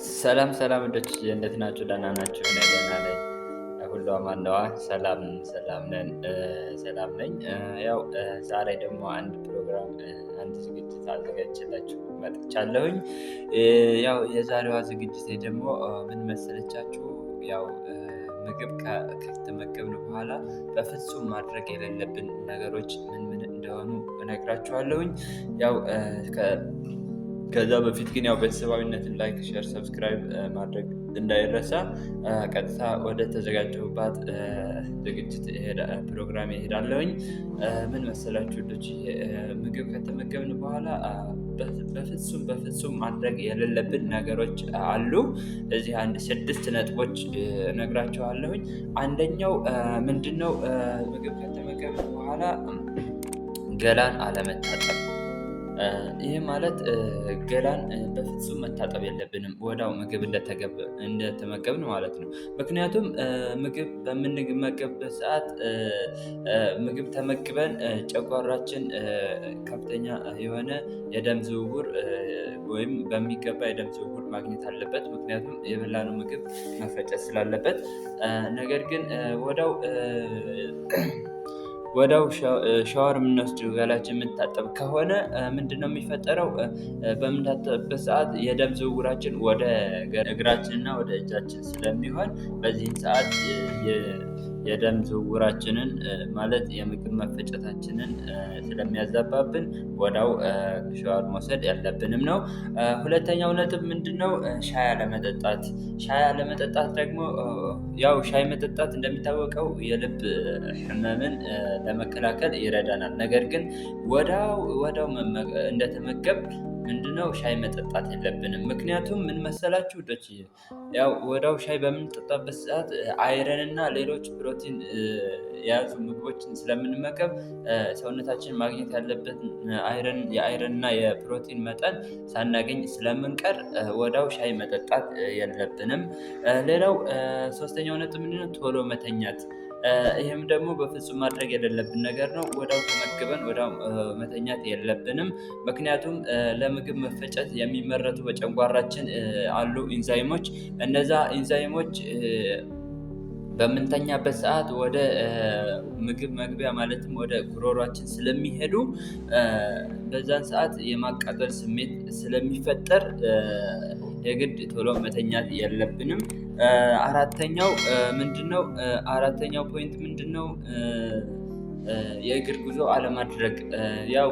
ሰላም ሰላም ውዶች እንዴት ናችሁ? ደህና ናችሁ? እኔ ደህና ነኝ። ሁሉ አማን ነዋ። ሰላም ሰላም ነን። ሰላም ነኝ። ያው ዛሬ ደግሞ አንድ ፕሮግራም፣ አንድ ዝግጅት አዘጋጅቼላችሁ መጥቻለሁኝ። ያው የዛሬዋ ዝግጅት ደግሞ ምን መሰለቻችሁ? ያው ምግብ ከተመገብን በኋላ በፍጹም ማድረግ የሌለብን ነገሮች ምን ምን እንደሆኑ እነግራችኋለሁኝ። ያው ከዛ በፊት ግን ያው ቤተሰባዊነትን like፣ share፣ subscribe ማድረግ እንዳይረሳ። ቀጥታ ወደ ተዘጋጀሁባት ዝግጅት ፕሮግራም እሄዳለሁኝ። ምን መሰላችሁ ውዶች፣ ምግብ ከተመገብን በኋላ በፍጹም በፍጹም ማድረግ የሌለብን ነገሮች አሉ። እዚህ አንድ 6 ነጥቦች እነግራችኋለሁኝ። አንደኛው ምንድነው? ምግብ ከተመገብን በኋላ ገላን አለመታጠብ። ይህ ማለት ገላን በፍጹም መታጠብ የለብንም ወዲያው ምግብ እንደተመገብን ማለት ነው። ምክንያቱም ምግብ በምንመገብበት ሰዓት ምግብ ተመግበን ጨጓራችን ከፍተኛ የሆነ የደም ዝውውር ወይም በሚገባ የደም ዝውውር ማግኘት አለበት። ምክንያቱም የበላነው ምግብ መፈጨት ስላለበት። ነገር ግን ወዲያው ሻወር የምንወስድ፣ ገላችን የምንታጠብ ከሆነ ምንድነው የሚፈጠረው? በምንታጠብበት ሰዓት የደም ዝውውራችን ወደ እግራችን እና ወደ እጃችን ስለሚሆን በዚህን ሰዓት የደም ዝውውራችንን፣ ማለት የምግብ መፈጨታችንን ስለሚያዛባብን ወዲያው ሻወር መውሰድ ያለብንም ነው። ሁለተኛው ነጥብ ምንድነው? ሻይ አለመጠጣት። ሻይ አለመጠጣት ደግሞ ያው ሻይ መጠጣት እንደሚታወቀው የልብ ህመምን ለመከላከል ይረዳናል። ነገር ግን ወዲያው ወዲያው እንደተመገብ ምንድነው ሻይ መጠጣት የለብንም። ምክንያቱም ምን መሰላችሁ ውዶች፣ ያው ወዲያው ሻይ በምንጠጣበት ሰዓት iron እና ሌሎች ፕሮቲን የያዙ ምግቦችን ስለምንመገብ ሰውነታችን ማግኘት ያለበትን የ iron እና የፕሮቲን መጠን ሳናገኝ ስለምንቀር ወዲያው ሻይ መጠጣት የለብንም። ሌላው ሶስተኛው ነጥብ ምንድነው? ቶሎ መተኛት። ይህም ደግሞ በፍጹም ማድረግ የሌለብን ነገር ነው። ወዲያው ተመግበን ወዲያው መተኛት የለብንም። ምክንያቱም ለምግብ መፈጨት የሚመረቱ በጨጓራችን አሉ ኢንዛይሞች። እነዛ ኢንዛይሞች በምንተኛበት ሰዓት ወደ ምግብ መግቢያ ማለትም ወደ ጉሮሯችን ስለሚሄዱ በዛን ሰዓት የማቃጠል ስሜት ስለሚፈጠር የግድ ቶሎ መተኛት የለብንም። አራተኛው ምንድነው? አራተኛው point ምንድነው? የእግር ጉዞ አለማድረግ። ያው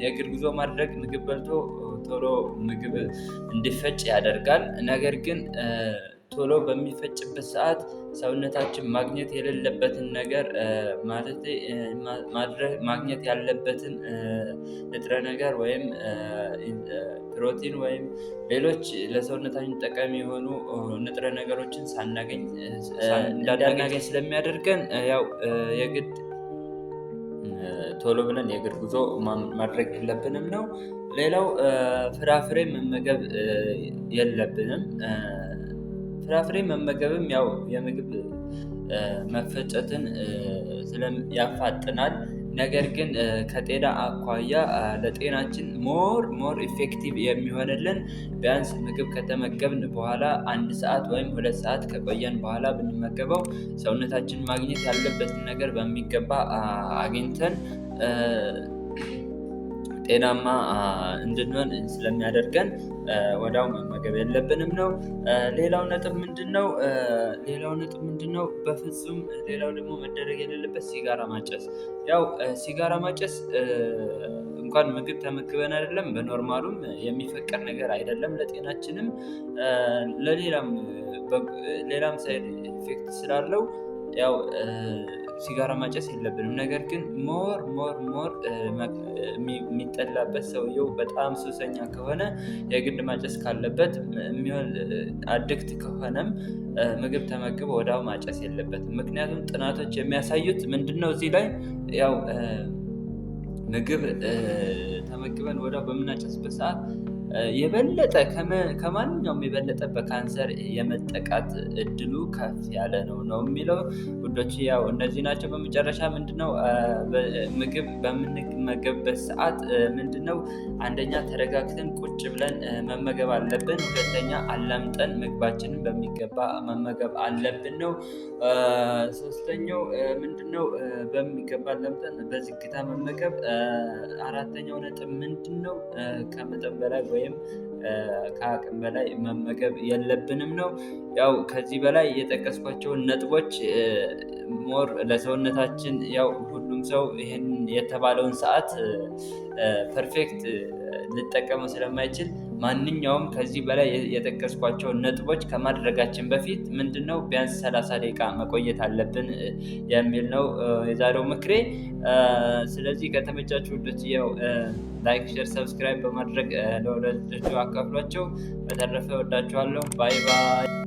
የእግር ጉዞ ማድረግ ምግብ በልቶ ቶሎ ምግብ እንዲፈጭ ያደርጋል። ነገር ግን ቶሎ በሚፈጭበት ሰዓት ሰውነታችን ማግኘት የሌለበትን ነገር፣ ማለት ማግኘት ያለበትን ንጥረ ነገር ወይም ፕሮቲን ወይም ሌሎች ለሰውነታችን ጠቃሚ የሆኑ ንጥረ ነገሮችን ሳናገኝ እንዳናገኝ ስለሚያደርገን ያው የግድ ቶሎ ብለን የእግር ጉዞ ማድረግ የለብንም ነው። ሌላው ፍራፍሬ መመገብ የለብንም። ፍራፍሬ መመገብም ያው የምግብ መፈጨትን ያፋጥናል። ነገር ግን ከጤና አኳያ ለጤናችን more more effective የሚሆንልን ቢያንስ ምግብ ከተመገብን በኋላ 1 ሰዓት ወይም 2 ሰዓት ከቆየን በኋላ ብንመገበው ሰውነታችን ማግኘት ያለበትን ነገር በሚገባ አግኝተን ጤናማ እንድንሆን ስለሚያደርገን ወዲያው መመገብ የለብንም ነው። ሌላው ነጥብ ምንድነው? ሌላው ነጥብ ምንድነው? በፍጹም ሌላው ደግሞ መደረግ የሌለበት ሲጋራ ማጨስ። ያው ሲጋራ ማጨስ እንኳን ምግብ ተመግበን አይደለም በ normal ኡም የሚፈቀድ ነገር አይደለም። ለጤናችንም ለሌላም ሌላም side effect ስላለው ያው ሲጋራ ማጨስ የለብንም። ነገር ግን more more more የሚጠላበት፣ ሰውየው በጣም ሱሰኛ ከሆነ፣ የግድ ማጨስ ካለበት የሚሆን addict ከሆነም ምግብ ተመግቦ ወዲያው ማጨስ የለበትም። ምክንያቱም ጥናቶች የሚያሳዩት ምንድነው? እዚህ ላይ ያው ምግብ ተመግበን ወዲያው በምናጨስበት ሰዓት የበለጠ ከማንኛውም የበለጠ በካንሰር የመጠቃት እድሉ ከፍ ያለ ነው ነው የሚለው ውዶች። ያው እነዚህ ናቸው። በመጨረሻ ምንድነው፣ ምግብ በምንመገብበት ሰዓት ምንድነው፣ አንደኛ ተረጋግተን ቁጭ ብለን መመገብ አለብን። ሁለተኛ አላምጠን ምግባችንን በሚገባ መመገብ አለብን ነው። ሶስተኛው ምንድነው፣ በሚገባ አላምጠን በዝግታ መመገብ። አራተኛው ነጥብ ምንድነው፣ ከመጠን በላይ ወይም ከአቅም በላይ መመገብ የለብንም ነው። ያው ከዚህ በላይ የጠቀስኳቸውን ነጥቦች more ለሰውነታችን፣ ያው ሁሉም ሰው ይህን የተባለውን ሰዓት perfect ሊጠቀመው ስለማይችል፣ ማንኛውም ከዚህ በላይ የጠቀስኳቸውን ነጥቦች ከማድረጋችን በፊት ምንድነው ቢያንስ 30 ደቂቃ መቆየት አለብን የሚል ነው የዛሬው ምክሬ። ስለዚህ ከተመቻችሁ ውዶች ያው like፣ share፣ subscribe በማድረግ ለወዳጆቻችሁ አካፍሏቸው። በተረፈ ወዳችኋለሁ። Bye bye።